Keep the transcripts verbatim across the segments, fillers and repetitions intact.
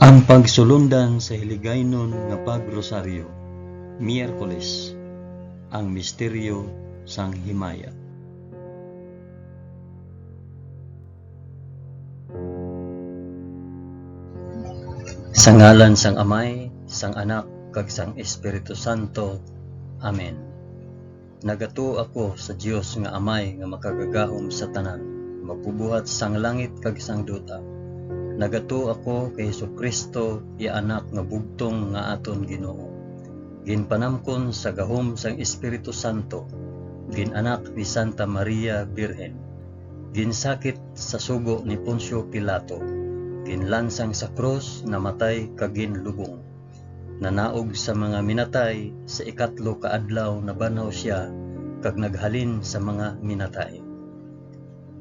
Ang pagsulundan sa Hiligaynon nga Pag-Rosaryo, Miyerkules, ang misteryo sang himaya. Sa ngalan sang Amay, sang Anak, kag sang Espiritu Santo. Amen. Nagatuo ako sa Dios nga Amay nga makagagahom sa tanan, magbubuhat sang langit kag sang duta. Nagatuo ako kay Jesu-Cristo, iya Anak nga bugtong nga aton Ginoo. Ginpanamkon sa gahom sang Espiritu Santo, gin-anak ni Santa Maria Birhen, ginsakit sa sugo ni Poncio Pilato, ginlansang sa krus, namatay kag ginlubong. Nanaog sa mga minatay, sa ikatlo ka adlaw nabanhaw sia, kag naghalin sa mga minatay.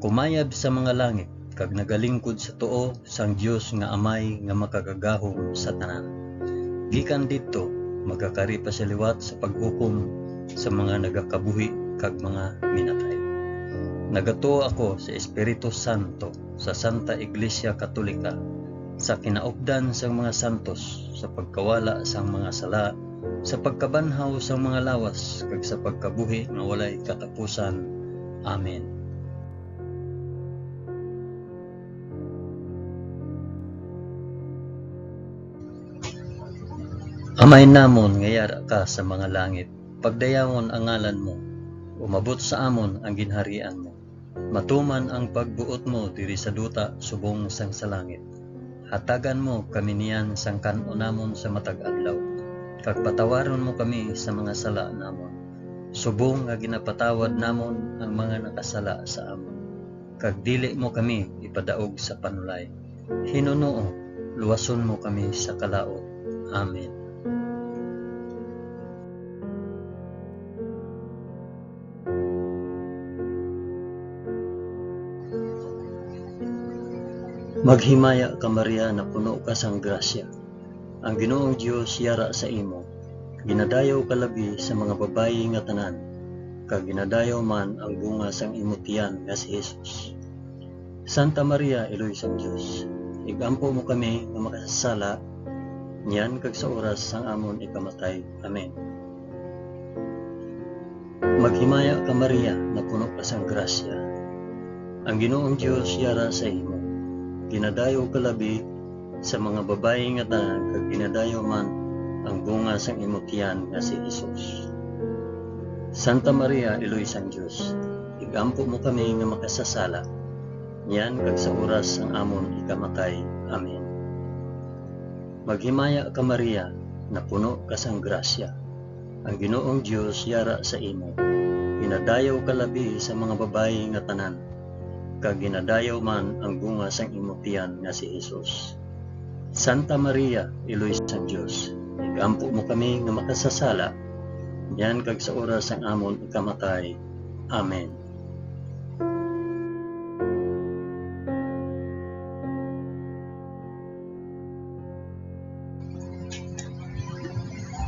Kumayab sa mga langit, kag nagalingkod sa tuo sang Dios nga Amay nga makagagahom sa tanan. Gikan didto, magakari pa sia liwat sa paghukom sa mga nagakabuhi kag mga minatay. Nagatuo ako sa Espiritu Santo, sa Santa Iglesia Katolika, sa kinaupdan sang mga santos, sa pagkawala sang mga sala, sa pagkabanhaw sang mga lawas, kag sa pagkabuhi nga walay katapusan. Amen. Amay namon nga yara ka sa mga langit, pagdayawon ang ngalan mo, umabot sa amon ang ginharian mo. Matuman ang pagbuot mo diri sa duta subong sang sa langit. Hatagan mo kami niyan sang kan-on namon sa matag adlaw, kag patawaron mo kami sa mga sala namon, subong nga ginapatawad namon ang mga nakasala sa amon. Kag dili mo kami ipadaog sa panulay. Hinunoo, luwason mo kami sa kalaut. Amen. Maghimaya ka, Maria, napuno ka sang grasya. Ang Ginoong Dios yara sa imo. Ginadayaw ka labi sa mga babayi nga tanan, kag ginadayaw man ang bunga sang imo tiyan nga si Jesus. Santa Maria, Iloy sang Dios, ig-ampo mo kami nga makasasala, niyan kag sa oras sang amon ikamatay. Amen. Maghimaya ka, Maria, napuno ka sang grasya. Ang Ginoong Dios yara sa imo. Ginadayaw ka labi sa mga babayi nga tanan, kag ginadayaw man ang bunga sang imo tiyan nga si Jesus. Santa Maria, Iloy sang Dios, ig-ampo mo kami nga makasasala, niyan kag sa oras sang amon ikamatay. Amen. Maghimaya ka, Maria, napuno ka sang grasya. Ang Ginoong Dios yara sa imo. Ginadayaw ka labi sa mga babayi nga tanan, kag ginadayaw man ang bunga sang imo tiyan nga si Jesus. Santa Maria, Iloy sang Dios, ig-ampo mo kami nga makasasala, niyan kag sa oras sang amon ikamatay. Amen.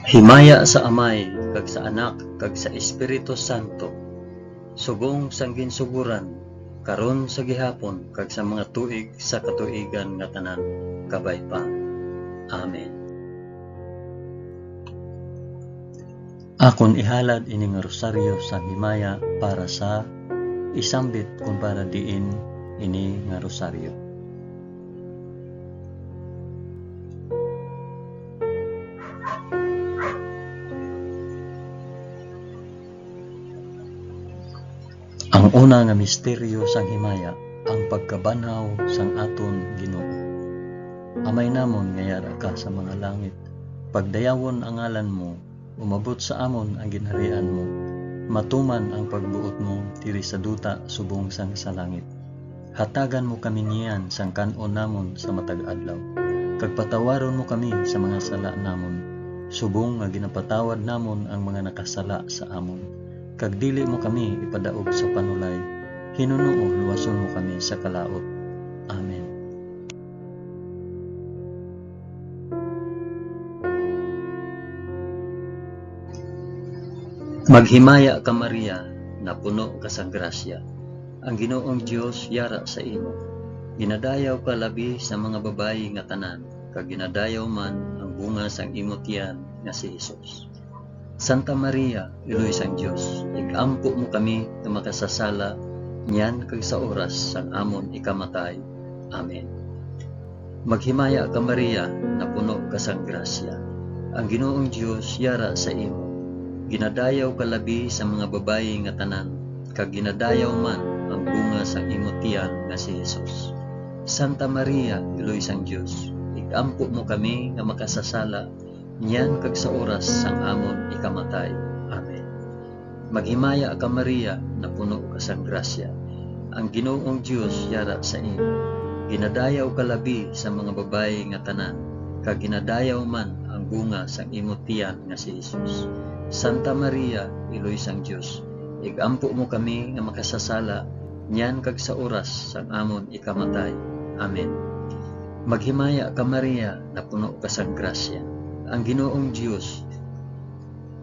Himaya sa Amay, kag sa Anak, kag sa Espiritu Santo, subong sang ginsugoran, karon, sa gihapon, kag sa mga tuig sa katuigan nga tanan, kabay pa. Amen. Akon ihalad ini nga rosaryo sang himaya para sa isambit kon para diin ini nga rosaryo. Ang una nga misteryo sang himaya, ang pagkabanhaw sang aton Ginoo. Amay namon nga yara ka sa mga langit, pagdayawon ang ngalan mo, umabot sa amon ang ginharian mo, matuman ang pagbuot mo diri sa duta subong sang sa langit. Hatagan mo kami niyan sang kan-on namon sa matag adlaw, kag patawaron mo kami sa mga sala namon, subong nga ginapatawad namon ang mga nakasala sa amon. Kag dili mo kami ipadaog sa panulay, hinunoo luwason mo kami sa kalaut. Amen. Maghimaya ka, Maria, napuno ka sang grasya. Ang Ginoong Dios yara sa imo. Ginadayaw ka labi sa mga babayi nga tanan, kag ginadayaw man ang bunga sang imo tiyan nga si Jesus. Santa Maria, Iloy sang Dios, ig-ampo mo kami nga makasasala niyan kag sa oras sang amon ikamatay. Amen. Maghimaya ka, Maria, napuno ka sang grasya. Ang Ginoong Dios yara sa imo. Ginadayaw ka labi sa mga babayi nga tanan, kag ginadayaw man ang bunga sang imo tiyan nga si Jesus. Santa Maria, Iloy sang Dios, ig-ampo mo kami nga makasasala niyan kag sa oras sang amon ikamatay. Amen. Maghimaya ka, Maria, napuno ka sang grasya. Ang Ginoong Dios yara sa imo. Ginadayaw ka labi sa mga babayi nga tanan, kag ginadayaw man ang bunga sang imo tiyan nga si Jesus. Santa Maria, Iloy sang Dios, ig-ampo mo kami nga makasasala niyan kag sa oras sang amon ikamatay. Amen. Maghimaya ka, Maria, napuno ka sang grasya. Ang Ginoong Dios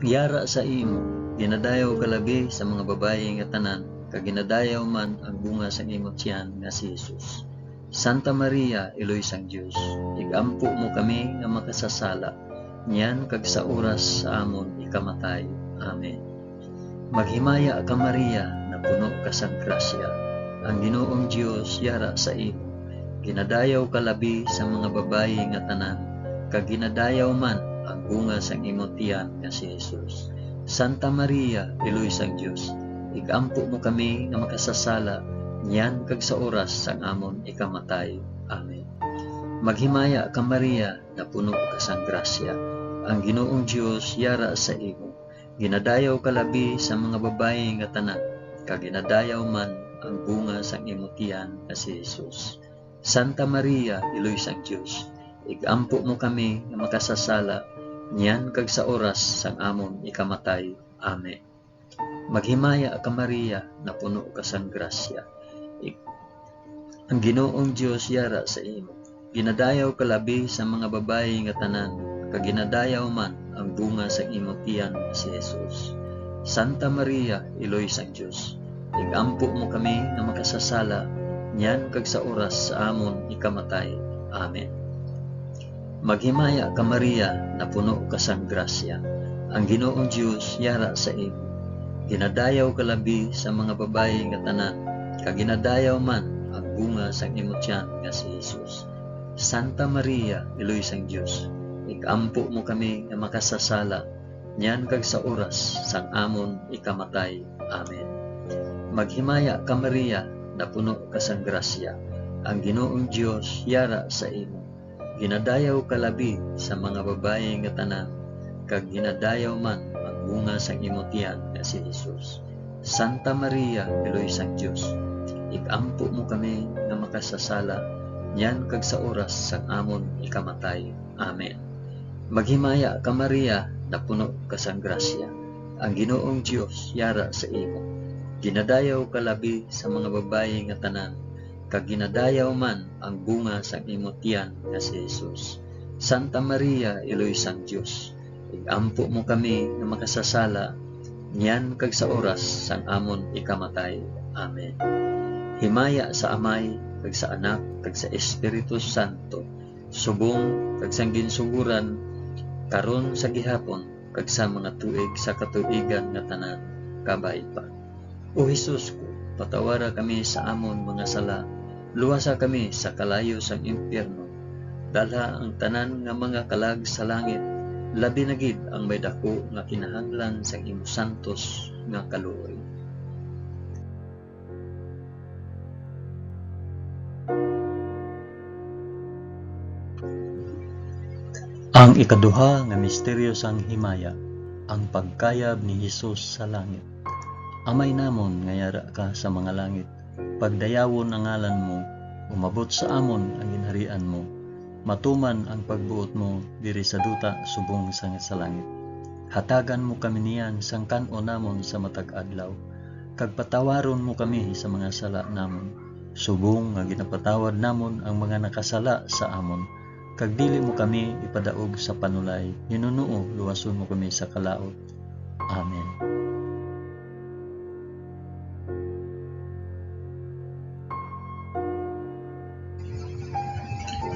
yara sa imo. Ginadayaw ka labi sa mga babayi nga tanan, kag ginadayaw man ang bunga sang imo tiyan nga si Jesus. Santa Maria, Iloy sang Dios, ig-ampo mo kami nga makasasala, niyan kag sa oras sa amon ikamatay. Amen. Maghimaya ka, Maria, napuno ka sang grasya. Ang Ginoong Dios yara sa imo. Ginadayaw ka labi sa mga babayi nga tanan, kag ginadayaw man ang bunga sang imo tiyan nga si Jesus. Santa Maria, Iloy sang Dios, ig-ampo mo kami nga makasasala, niyan kag sa oras sang amon ikamatay. Amen. Maghimaya ka, Maria, napuno ka sang grasya. Ang Ginoong Dios yara sa imo. Ginadayaw ka labi sa mga babayi nga tanan, kag ginadayaw man ang bunga sang imo tiyan nga si Jesus. Santa Maria, Iloy sang Dios, ig-ampo mo kami nga makasasala, niyan kag sa oras sang amon ikamatay. Amen. Maghimaya ka, Maria, napuno ka sang grasya. Ig-, ang Ginoong Dios yara sa imo. Ginadayaw ka labi sa mga babayi nga tanan, kag ginadayaw man ang bunga sang imo tiyan nga si Jesus. Santa Maria, Iloy sang Dios, ig-ampo mo kami nga makasasala, niyan kag sa oras sa amon ikamatay. Amen. Maghimaya ka, Maria, napuno ka sang grasya. Ang Ginoong Dios yara sa imo. Ginadayaw ka labi sa mga babayi nga tanan, kag ginadayaw man ang bunga sang imo tiyan nga si Jesus. Santa Maria, Iloy sang Dios, ig-ampo mo kami nga makasasala, niyan kag sa oras sang amon ikamatay. Amen. Maghimaya ka, Maria, napuno ka sang grasya. Ang Ginoong Dios yara sa imo. Ginadayaw ka labi sa mga babayi nga tanan, kag ginadayaw man ang bunga sang imo tiyan nga si Jesus. Santa Maria, Iloy sang Dios, ig-ampo mo kami nga makasasala, niyan kag sa oras sang amon ikamatay. Amen. Maghimaya ka, Maria, napuno ka sang grasya. Ang Ginoong Dios yara sa imo. Ginadayaw ka labi sa mga babayi nga tanan, kag ginadayaw man ang bunga sang imo tiyan nga si Jesus. Santa Maria, Iloy sang Dios, ig-ampo mo kami nga makasasala, niyan kag sa oras sang amon ikamatay. Amen. Himaya sa Amay, kag sa Anak, kag sa Espiritu Santo, subong kag sang ginsugoran, karon, sa gihapon, kag sa mga tuig sa katuigan nga tanan. Kabay pa. O Jesus ko, patawara kami sa amon mga sala, luwasa kami sa kalayo sang impyerno, dalha ang tanan nga mga kalag sa langit, labi na gid ang may daku nga kinahanglan sang imo santos nga kaluoy. Ang ikaduha nga misteryo sang himaya, ang pagkayab ni Jesus sa langit. Amay namon nga yara ka sa mga langit, pagdayawon ang ngalan mo, umabot sa amon ang ginharian mo, matuman ang pagbuot mo diri sa duta subong sang sa langit. Hatagan mo kami niyan sang kan-on namon sa matag adlaw, kag patawaron mo kami sa mga sala namon, subong nga ginapatawad namon ang mga nakasala sa amon, kag dili mo kami ipadaog sa panulay, hinunoo luwason mo kami sa kalaut. Amen.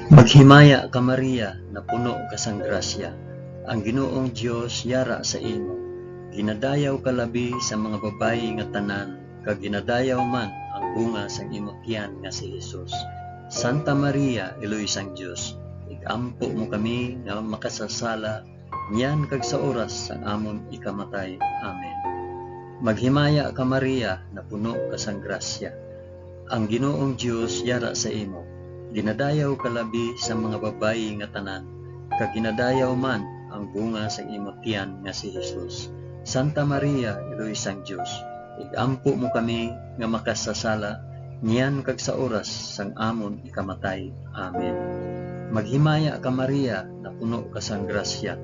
Maghimaya ka, Maria, napuno ka sang grasya, ang Ginoong Dios yara sa imo. Ginadayaw ka labi sa mga babayi nga tanan, kag ginadayaw man ang bunga sang imo tiyan nga si Jesus. Santa Maria, Iloy sang Dios, ig-ampo mo kami nga makasasala, niyan kag sa oras sang amon ikamatay. Amen. Maghimaya ka, Maria, napuno ka sang grasya, ang Ginoong Dios yara sa imo. Ginadayaw ka labi sa mga babayi nga tanan, kag ginadayaw man ang bunga sang imo tiyan nga si Jesus. Santa Maria, Iloy sang Dios, ig-ampo mo kami nga makasasala, niyan kag sa oras sang amon ikamatay. Amen. Maghimaya ka, Maria, napuno ka sang grasya,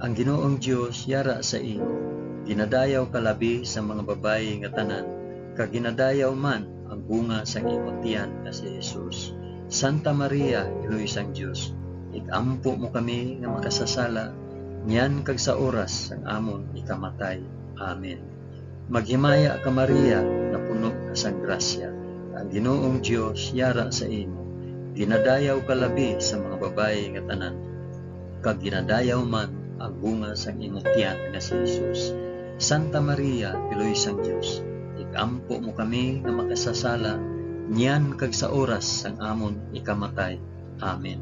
ang Ginoong Dios yara sa imo. Ginadayaw ka labi sa mga babayi nga tanan, kag ginadayaw man ang bunga sang imo tiyan nga si Jesus. Santa Maria, Iloy sang Dios, ig-ampo mo kami nga makasasala, niyan kag sa oras sang amon ikamatay. Amen. Maghimaya ka, Maria, napuno ka sang grasya, ang Ginoong Dios yara sa imo. Ginadayaw ka labi sa mga babayi nga tanan, kag ginadayaw man ang bunga sang imo tiyan nga si Jesus. Santa Maria, Iloy sang Dios, ig-ampo mo kami nga makasasala, niyan kag sa oras sang amon ikamatay. Amen.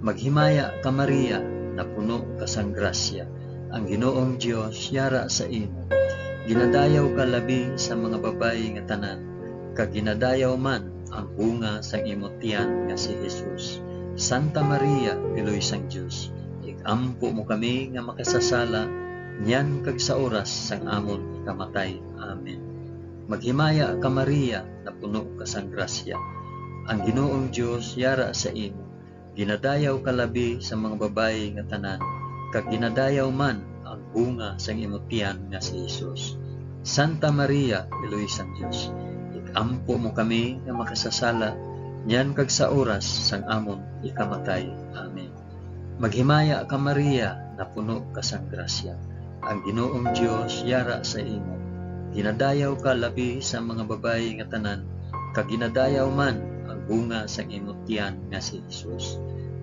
Maghimaya ka, Maria, napuno ka sang grasya, ang Ginoong Dios yara sa imo. Ginadayaw ka labi sa mga babayi nga tanan, kag ginadayaw man ang bunga sang imo tiyan nga si Jesus. Santa Maria, Iloy sang Dios, ig-ampo mo kami nga makasasala, niyan kag sa oras sang amon ikamatay. Amen. Maghimaya ka, Maria, napuno ka sang grasya, ang Ginoong Dios yara sa imo. Ginadayaw ka labi sa mga babayi nga tanan, kag ginadayaw man ang bunga sang imo tiyan nga si Jesus. Santa Maria, Iloy sang Dios, ig-ampo mo kami nga makasasala, niyan kag sa oras sang amon ikamatay. Amen. Maghimaya ka, Maria, napuno ka sang grasya, ang Ginoong Dios yara sa imo. Ginadayaw ka labi sa mga babayi nga tanan, kag ginadayaw man ang bunga sang imo tiyan nga si Jesus.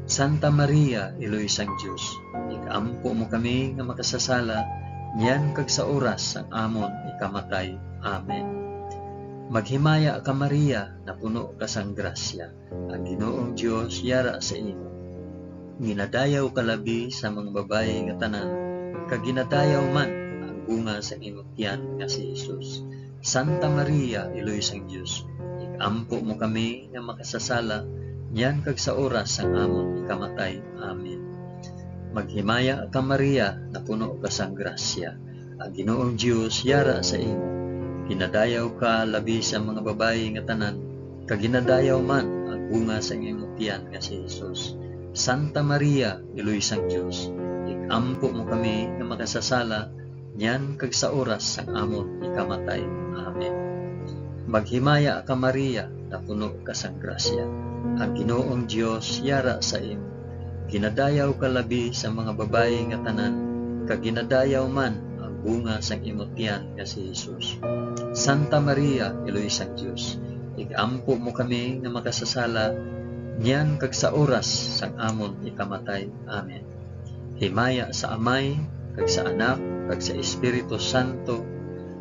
Santa Maria, Iloy sang Dios, ig-ampo mo kami nga makasasala, niyan kag sa oras sang amon ikamatay. Amen. Maghimaya ka, Maria, napuno ka sang grasya, ang Ginoong Dios yara sa imo. Ginadayaw ka labi sa mga babayi nga tanan, kag ginadayaw man ang bunga sang imo tiyan nga si Jesus. Santa Maria, Iloy sang Dios, ig-ampo mo kami nga makasasala, niyan kag sa oras sang amon ikamatay. Amen. Maghimaya ka, Maria, napuno ka sang grasya, ang Ginoong Dios yara sa imo. Ginadayaw ka labi sa mga babayi nga tanan, kag ginadayaw man ang bunga sang imo tiyan nga si Jesus. Santa Maria, Iloy sang Dios, ig-ampo mo kami nga makasasala, niyan kag sa oras sang amon ikamatay. Amen. Maghimaya ka, Maria, napuno ka sang grasya, ang Ginoong Dios yara sa imo. Ginadayaw ka labi sa mga babayi nga tanan, kag ginadayaw man ang bunga sang imo tiyan nga si Jesus. Santa Maria, Iloy sang Dios, ig-ampo mo kami nga makasasala, niyan kag sa oras sang amon ikamatay. Amen. Himaya sa Amay, kag sa Anak, kag sa Espiritu Santo,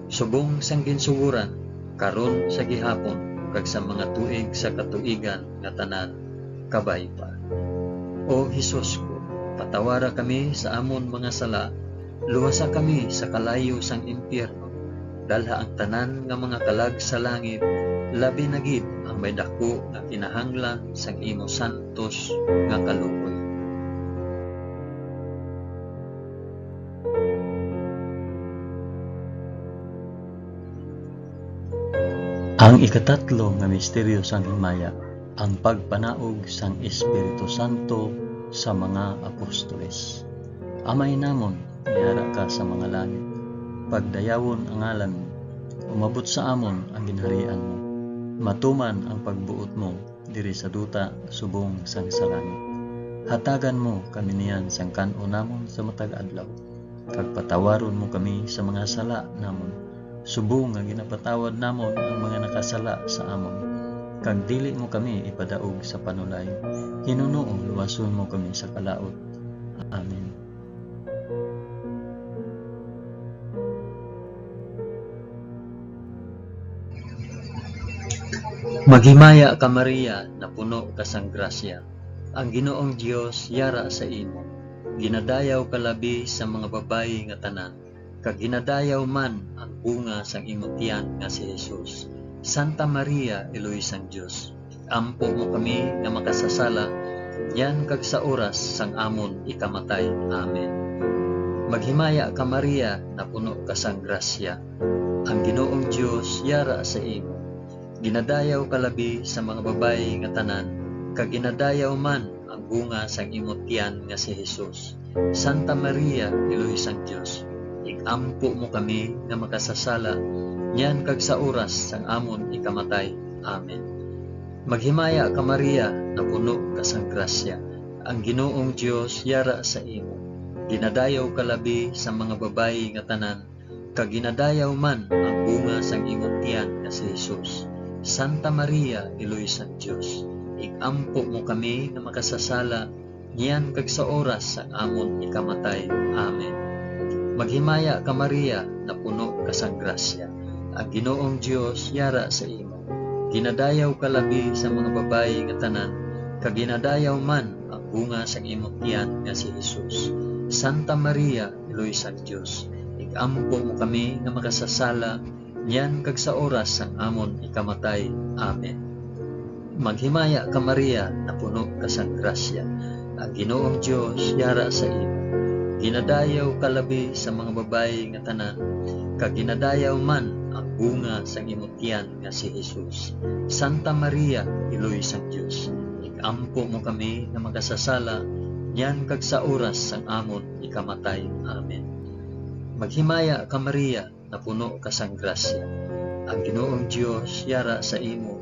subong sang ginsugoran, karon, sa gihapon, kag sa mga tuig sa katuigan nga tanan. Kabay pa. O Jesus ko, patawara kami sa amon mga sala, luwasa kami sa kalayo sang impyerno, dalha ang tanan nga mga kalag sa langit, labi na gid ang may daku nga kinahanglan sang imo santos nga kaluoy. Ang ikatatlo nga misteryo sang himaya, ang pagpanaog sang Espiritu Santo sa mga apostoles. Amay namon, yara ka sa mga langit. Pagdayawon ang ngalan mo. Umabot sa amon ang ginharian mo. Matuman ang pagbuot mo diri sa duta subong sang sa langit. Hatagan mo kami niyan sang kan-on namon sa matag adlaw, kag patawaron mo kami sa mga sala namon, subong nga ginapatawad namon ang mga nakasala sa amon. kag dili mo kami ipadaog sa panulay. Hinunoo luwason mo kami sa kalaut. Amen. Maghimaya ka, Maria, napuno ka sang grasya. Ang Ginoong Dios yara sa imo. Ginadayaw ka labi sa mga babayi nga tanan, kag ginadayaw man ang bunga sang imo tiyan nga si Jesus. Santa Maria, Iloy sang Dios, ampo mo kami nga makasasala, niyan kag sa oras sang amon ikamatay. Amen. Maghimaya ka, Maria, napuno ka sang grasya. Ang Ginoong Dios yara sa imo. Ginadayaw ka labi sa mga babayi nga tanan, kag ginadayaw man ang bunga sang imo tiyan nga si Jesus. Santa Maria, Iloy sang Dios, ig-ampo mo kami nga makasasala, niyan kag sa oras sang amon ikamatay. Amen. Maghimaya ka, Maria, napuno ka sang grasya. Ang Ginoong Dios yara sa imo. Ginadayaw ka labi sa mga babayi nga tanan, kag ginadayaw man ang bunga sang imo tiyan nga si Jesus. Santa Maria, Iloy sang Dios, ig-ampo mo kami nga makasasala, niyan kag sa oras sang amon ikamatay. Amen. Maghimaya ka, Maria, napuno ka sang grasya. Ang Ginoong Dios yara sa imo. Ginadayaw ka labi sa mga babayi nga tanan, kag ginadayaw man ang bunga sang imo tiyan nga si Jesus. Santa Maria, Iloy sang Dios, ig-ampo mo kami nga makasasala, niyan kag sa oras sang amon ikamatay. Amen. Maghimaya ka, Maria, napuno ka sang grasya. Ang Ginoong Dios yara sa imo. Ginadayaw ka labi sa mga babayi nga tanan, kag ginadayaw man ang bunga sang imo tiyan nga si Jesus. Santa Maria, Iloy sang Dios, ig-ampo mo kami nga makasasala, niyan kag sa oras sang amon ikamatay. Amen. Maghimaya ka, Maria, napuno ka sang grasya. Ang Ginoong Dios yara sa imo.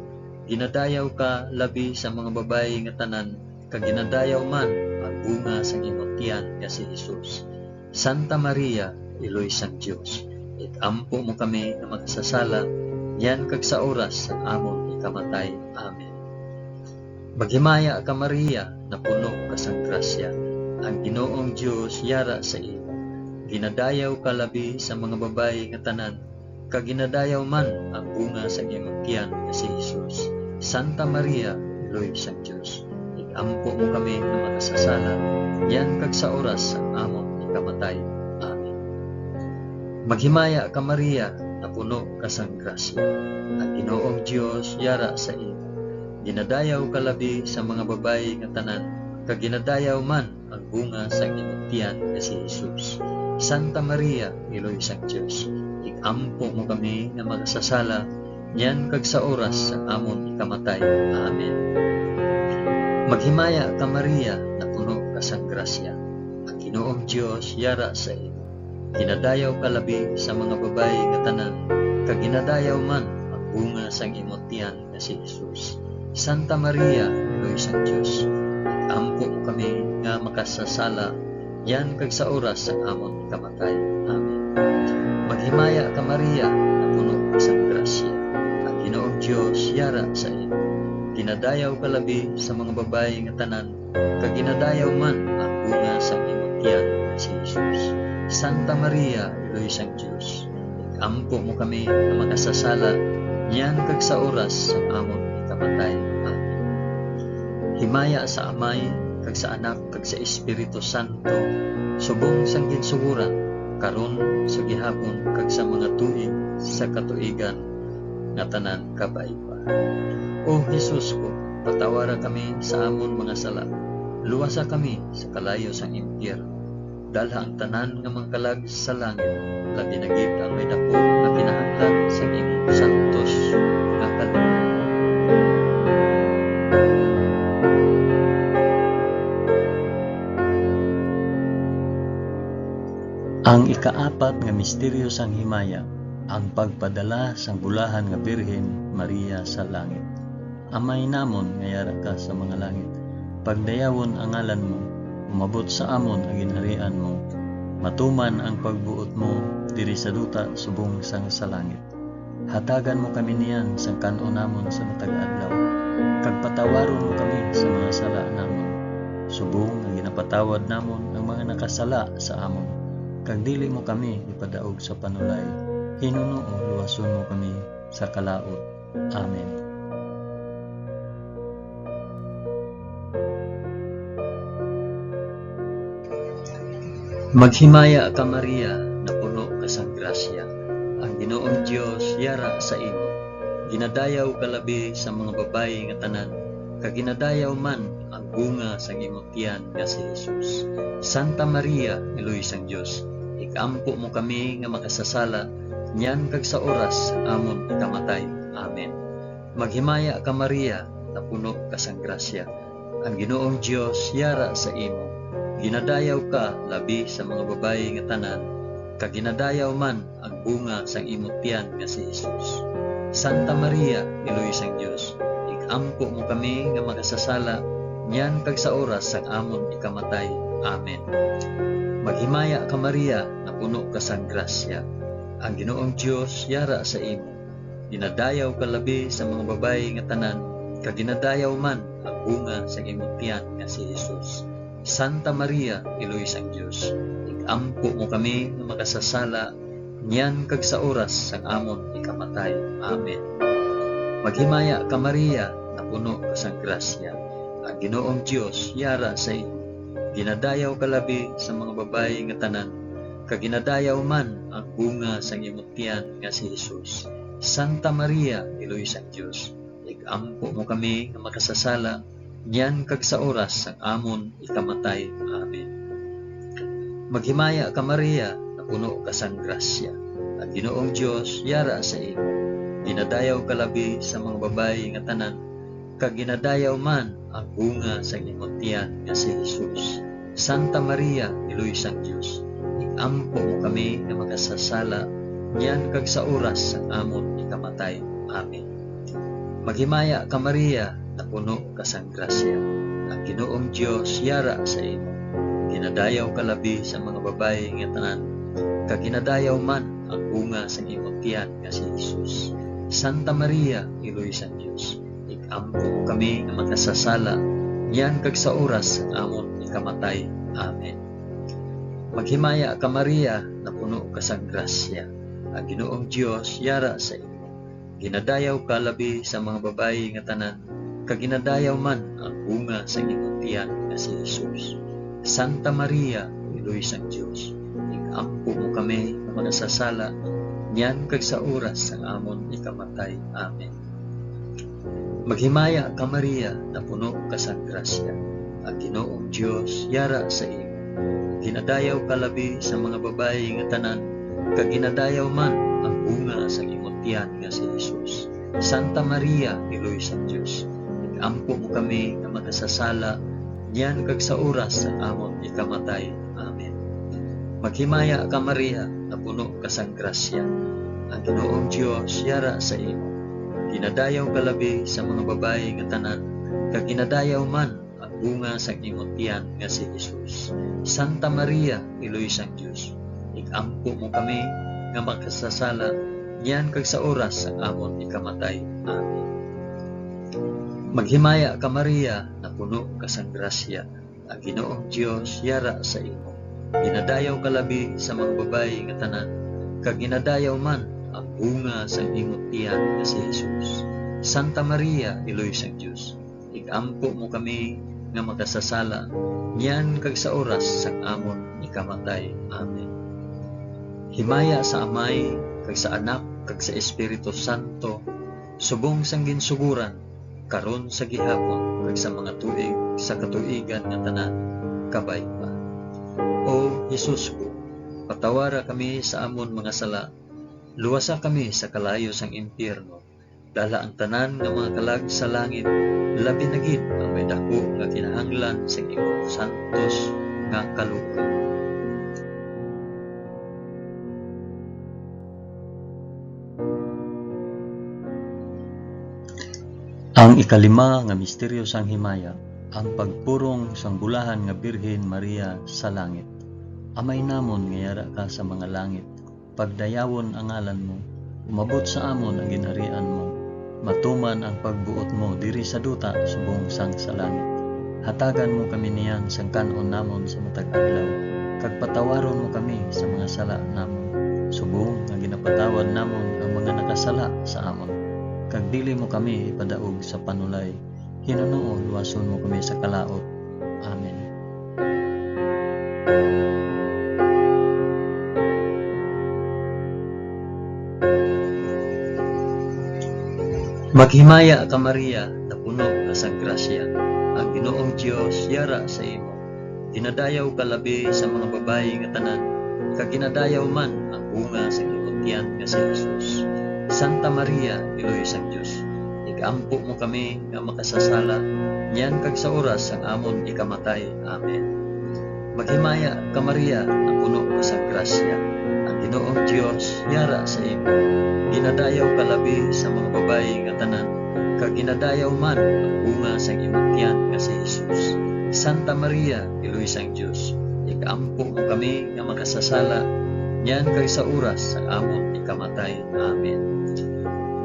Ginadayaw ka labi sa mga babayi nga tanan, kag ginadayaw man ang bunga sang imo tiyan nga si Jesus. Santa Maria, Iloy sang Dios, ig-ampo mo kami nga makasasala, niyan kag sa oras sang amon ikamatay. Amen. Maghimaya ka, Maria, napuno ka sang grasya. Ang Ginoong Dios yara sa imo. Ginadayaw ka labi sa mga babayi nga tanan, kag ginadayaw man ang bunga sang imong tiyan nga si Jesus. Santa Maria, Iloy sang Dios, ig-ampo mo kami nga makasasala, niyan kag sa oras sang amon ikamatay. Amen. Maghimaya ka, Maria, napuno ka sang grasya. Ang Ginoong Dios yara sa imo. Ginadayaw ka labi sa mga babayi nga tanan, kag ginadayaw man ang bunga sang imong tiyan nga si Jesus. Santa Maria, Iloy sang Dios, ig-ampo mo kami nga makasasala, niyan kag sa oras sang amon ikamatay. Amen. Maghimaya ka, Maria, napuno ka sang grasya. Ang Ginoong Dios yara sa imo. Ginadayaw ka labi sa mga babayi nga tanan, kag ginadayaw man ang bunga sang imo tiyan nga si Jesus. Santa Maria, Iloy sang Dios, ig-ampo mo kami nga makasasala, niyan kag sa oras sang amon ikamatay. Amen. Maghimaya ka, Maria, napuno ka sang grasya. Ang Ginoong Dios yara sa imo. Ginadayaw ka labi sa mga babayi nga tanan, kag ginadayaw man ang bunga sang imong tiyan nga si Jesus. Santa Maria, Iloy sang Dios, ig-ampo mo kami nga makasasala, niyan kag sa oras sang amon ikamatay. Amen. Himaya sa Amay, kag sa Anak, kag sa Espiritu Santo, subong sang ginsugoran, karon, sa gihapon, kag sa mga tuig sa katuigan nga tanan. Kabay pa. O Jesus ko, patawara kami sa amon mga sala, luwasa kami sa kalayo sang impyerno, dalha ang tanan nga mga kalag sa langit, labi na gid ang may daku nga kinahanglan sa imong santos nga kaluoy. Ang ikaapat nga misteryo sang himaya, ang pagpadala sang bulahan nga Birhen Maria sa langit. Amay namon nga yara ka sa mga langit, pagdayawon ang ngalan mo, umabot sa amon ang ginharian mo, matuman ang pagbuot mo diri sa duta subong sang sa langit. Hatagan mo kami niyan sang kan-on namon sa matag adlaw, kag patawaron mo kami sa mga sala namon, subong nga ginapatawad namon ang mga nakasala sa amon, kag dili mo kami ipadaog sa panulay, hinunoo luwason mo kami sa kalaut. Amen. Maghimaya ka, Maria, napuno ka sang grasya. Ang Ginoong Dios yara sa imo. Ginadayaw ka labi sa mga babayi nga tanan, kag ginadayaw man ang bunga sang imo tiyan nga si Jesus. Santa Maria, Iloy sang Dios, ig-ampo mo kami nga makasasala, niyan kag sa oras sang amon ikamatay. Amen. Maghimaya ka, Maria, napuno ka sang grasya. Ang Ginoong Dios yara sa imo. Ginadayaw ka labi sa mga babayi nga tanan, kag ginadayaw man ang bunga sang imo tiyan nga si Jesus. Santa Maria, Iloy sang Dios, ig-ampo mo kami nga makasasala, niyan kag sa oras sang amon ikamatay. Amen. Maghimaya ka, Maria, napuno ka sang grasya. Ang Ginoong Dios yara sa imo. Ginadayaw ka labi sa mga babayi nga tanan, kag ginadayaw man ang bunga sang imo tiyan nga si Jesus. Santa Maria, Iloy sang Dios, ig-ampo mo kami nga makasasala, niyan kag sa oras sang amon ikamatay. Amen. Maghimaya ka, Maria, napuno ka sang grasya. Ang Ginoong Dios yara sa imo. Ginadayaw ka labi sa mga babayi nga tanan, kag ginadayaw man ang bunga sang imo tiyan nga si Jesus. Santa Maria, Iloy sang Dios, ig-ampo mo kami nga makasasala, niyan kag sa oras sang amon ikamatay. Amen. Maghimaya ka, Maria, napuno ka sang grasya. Ang Ginoong Dios yara sa imo. Ginadayaw ka labi sa mga babayi nga tanan, kag ginadayaw man ang bunga sang imo tiyan nga si Jesus. Santa Maria, Iloy sang Dios, ig-ampo mo kami nga makasasala, niyan kag sa oras sang amon ikamatay. Amen. Maghimaya ka, Maria, napuno ka sang grasya. Ang Ginoong Dios yara sa imo. Ginadayaw ka labi sa mga babayi nga tanan, kag ginadayaw man ang bunga sang imo tiyan nga si Jesus. Santa Maria, Iloy sang Dios, ig-ampo mo kami nga makasasala, niyan kag sa oras sang amon ikamatay. Amen. Maghimaya ka, Maria, napuno ka sang grasya. Ang Ginoong Dios yara sa imo. Ginadayaw ka labi sa mga babayi nga tanan, kag ginadayaw man ang bunga sang imong tiyan nga si Jesus. Santa Maria, Iloy sang Dios, ig-ampo mo kami nga makasasala, niyan kag sa oras sang amon ikamatay. Amen. Maghimaya ka, Maria, napuno ka sang grasya. Ang Ginoong Dios yara sa imo. Ginadayaw ka labi sa mga babayi nga tanan, kag ginadayaw man ang bunga sang imong tiyan nga si Jesus. Santa Maria, Iloy sang Dios, ig-ampo mo kami nga makasasala, niyan kag sa oras sang amon ikamatay. Amen. Maghimaya ka, Maria, napuno ka sang grasya. Ang Ginoong Dios yara sa imo. Ginadayaw ka labi sa mga babayi nga tanan, kag ginadayaw man ang bunga sang imo tiyan nga si Jesus. Santa Maria, Iloy sang Dios, ig-ampo mo kami nga makasasala, niyan kag sa oras sang amon ikamatay. Amen. Maghimaya ka, Maria, napuno ka sang grasya. Ang Ginoong Dios yara sa imo. Ginadayaw ka labi sa mga babayi nga tanan, kag ginadayaw man ang bunga sang imo tiyan nga si Jesus. Santa Maria, Iloy sang Dios, ig-ampo mo kami nga makasasala, niyan kag sa oras sang amon ikamatay. Amen. Himaya sa Amay, kag sa Anak, kag sa Espiritu Santo, subong sang ginsuguran, karon, sa gihapon, kag sa mga tuig sa katuigan nga tanan. Kabay pa. O Jesus ko, patawara kami sa amon mga sala, luwasa kami sa kalayo sang impyerno, dala ang tanan nga mga kalag sa langit, labi na gid ang may daku nga kinahanglan sang imong santos nga kaluoy. Ang ikalima nga misteryo sang himaya, ang pagpurong sang bulahan nga Birhen Maria sa langit. Amay namon nga yara ka sa mga langit, pagdayawon ang ngalan mo, umabot sa amon ang ginharian mo, matuman ang pagbuot mo diri sa duta subong sang sa langit. Hatagan mo kami niyan sang kan-on namon sa matag adlaw, kag patawaron mo kami sa mga sala namon, subong nga ginapatawad namon ang mga nakasala sa amon. Kag dili mo kami ipadaog sa panulay, hinunoo luwason mo kami sa kalaot. Amen. Maghimaya ka, Maria, napuno ka sang grasya. Ang Ginoong Dios yara sa imo. Ginadayaw ka labi sa mga babayi nga tanan, kag ginadayaw man ang bunga sang imong tiyan nga si Jesus. Santa Maria, Iloy sang Dios, ig-ampo mo kami nga makasasala, niyan kag sa oras sang amon ikamatay. Amen. Maghimaya ka, Maria, napuno ka sang grasya. Ang Ginoong Dios yara sa imo. Ginadayaw ka labi sa mga babayi nga tanan, kag ginadayaw man ang bunga sang imong tiyan nga si Jesus. Santa Maria, Iloy sang Dios, ig-ampo mo kami nga makasasala, niyan kag sa oras sang amon ikamatay. Amen.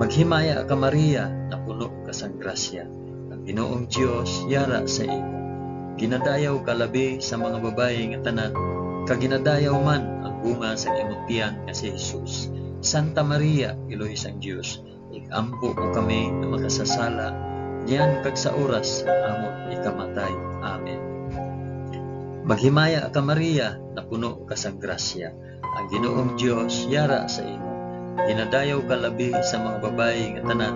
Maghimaya ka, Maria, napuno ka sang grasya. Ang Ginoong Dios yara sa imo. Ginadayaw ka labi sa mga babayi nga tanan, kag ginadayaw man ang bunga sang imong tiyan nga si Jesus. Santa Maria, Iloy sang Dios, ig-ampo mo kami nga makasasala, niyan kag sa oras sang amon ikamatay. Amen. Maghimaya ka, Maria, napuno ka sang grasya. Ang Ginoong Dios yara sa imo. Ginadayaw ka labi sa mga babayi nga tanan,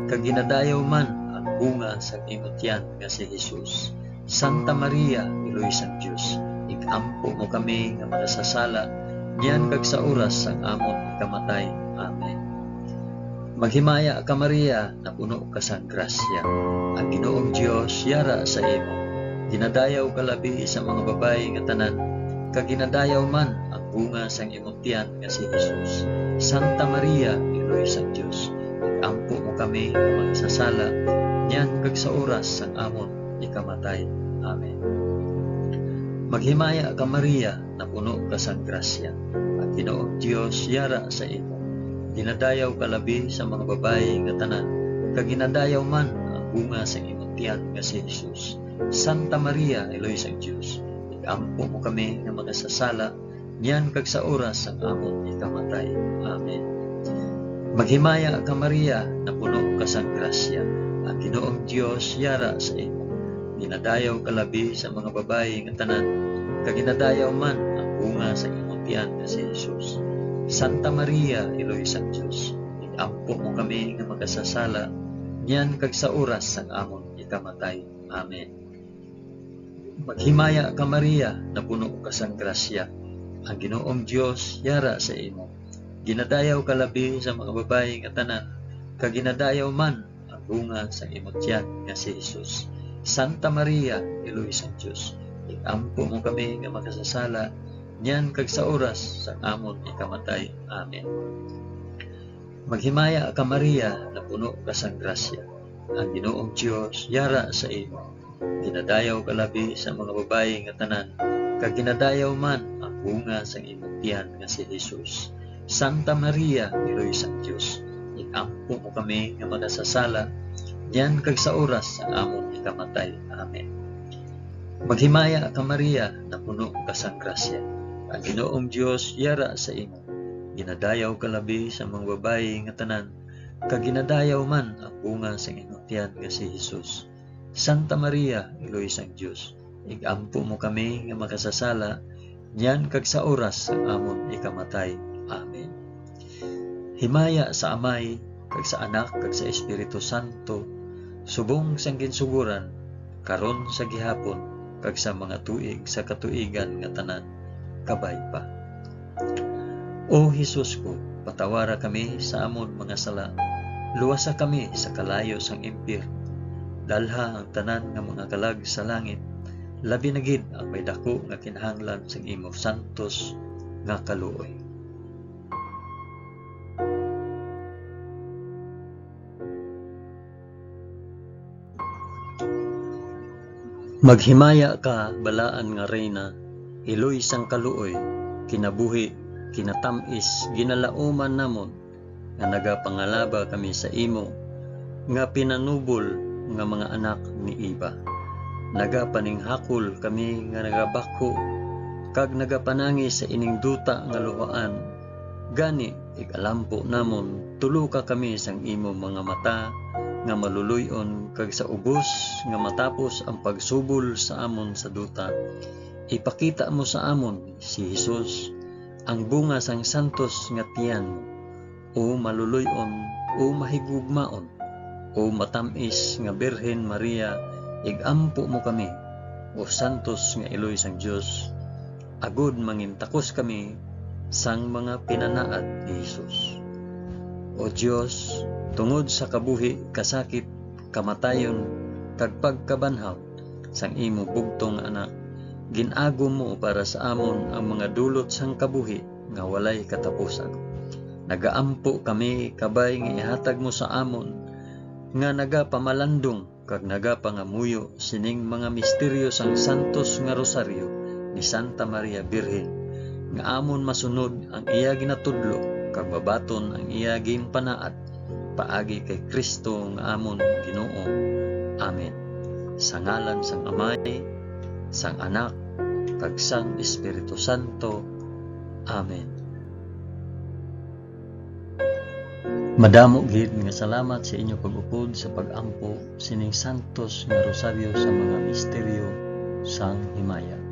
kag ginadayaw man ang bunga sang imo tiyan nga si Jesus. Santa Maria, Iloy sang Dios, ig-ampo mo kami nga makasasala, niyan kag sa oras sang amon ikamatay. Amen. Maghimaya ka, Maria, napuno ka sang grasya. Ang Ginoong Dios yara sa imo. Ginadayaw ka labi sa mga babayi nga tanan, kag ginadayaw man ang bunga sang imong tiyan nga si Jesus. Santa Maria, Iloy sang Dios, ig-ampo mo kami nga makasasala, niyan kag sa oras sang amon ikamatay. Amen. Maghimaya ka, Maria, napuno ka sang grasya. Ang Ginoong Dios yara sa imo. Ginadayaw ka labi sa mga babayi nga tanan, kag ginadayaw man ang bunga sang imong tiyan nga si Jesus. Santa Maria, Iloy sang Dios, ig-ampo mo kami nga makasasala, niyan kag sa oras sang amon ikamatay. Amen. Maghimaya ka, Maria, napuno ka sang grasya. Ang Ginoong Dios yara sa imo. Ginadayaw ka labi sa mga babayi nga tanan, kag ginadayaw man ang bunga sa imong tiyan nga si Jesus. Santa Maria, Iloy sang Dios, ig-ampo mo kami nga makasasala, niyan kag sa oras sang amon ikamatay. Amen. Maghimaya ka, Maria, napuno ka sang grasya. Ang Ginoong Dios yara sa imo. Ginadayaw ka labi sa mga babayi nga tanan, kag ginadayaw man ang bunga sang imo tiyan nga si Jesus. Santa Maria, Iloy sang Dios, ig-ampo mo kami nga makasasala, niyan kag sa oras sang amon ikamatay. Amen. Maghimaya ka, Maria, napuno ka sang grasya. Ang Ginoong Dios yara sa imo. Ginadayaw ka labi sa mga babayi nga tanan, kag ginadayaw man ang bunga sang imong tiyan nga si Jesus. Santa Maria, Iloy sang Dios, ig-ampo mo kami nga makasasala, niyan kag sa oras sang amon ikamatay. Amen. Maghimaya ka, Maria, napuno ka sang grasya. Ang Ginoong Dios yara sa imo. Ginadayaw ka labi sa mga babayi nga tanan, kag ginadayaw man ang bunga sang imong tiyan nga si Jesus. Santa Maria, Iloy sang Dios, ig-ampo mo kami nga makasasala, niyan kag sa oras sang amon ikamatay. Amen. Himaya sa Amay, kag sa Anak, kag sa Espiritu Santo, subong sang ginsugoran, karon, sa gihapon, kag sa mga tuig sa katuigan nga tanan. Kabay pa. O Jesus ko, patawara kami sa amon mga sala, luwasa kami sa kalayo sang impyerno, dalha ang tanan nga mga kalag sa langit, labi na gid ang may daku nga kinahanglan sang imo santos nga kaluoy. Maghimaya ka, balaan nga Reyna, iloy sang kaluoy, kinabuhi, kinatam-is, ginalauman namon, nga nagapangalaba kami sa imo, nga pinanubol nga mga anak ni Eva. Nagapaninghakol kami nga nagabakho kag nagapanangis sa ining duta nga luhaan. Gani, ig-alampo namon, tuloka kami sang imo mga mata nga maluloy-on, kag sa ubos nga matapos ang pagsubol sa amon sa duta, ipakita mo sa amon si Jesus, ang bunga sang santos nga tiyan mo. O maluloy-on, o mahigugmaon, o matam-is nga Birhen Maria, ig-ampo mo kami, o santos nga iloy sang Dios, agod mangintakos kami sang mga pinanaad ni Jesus. O Dios, tungod sa kabuhi, kasakit, kamatayon, kag pagkabanhaw sang imo bugtong nga Anak, gin-agom mo para sa amon ang mga dulot sang kabuhi nga walay katapusan. Nagaampo kami, kabay nga ihatag mo sa amon nga nagapamalandong kag nagapangamuyo sining mga misteryo sang santos nga rosaryo ni Santa Maria Birhen, nga amon masunod ang iya ginatudlo kag mabaton ang iya ginpanaad, paagi kay Cristo nga amon Ginoo. Amen. Sa ngalan sang Amay, sang Anak, kag sang Espiritu Santo. Amen. Madamo gid nga salamat sa inyo pag-upod sa pag-ampo sining santos nga rosaryo sa mga misteryo sang himaya.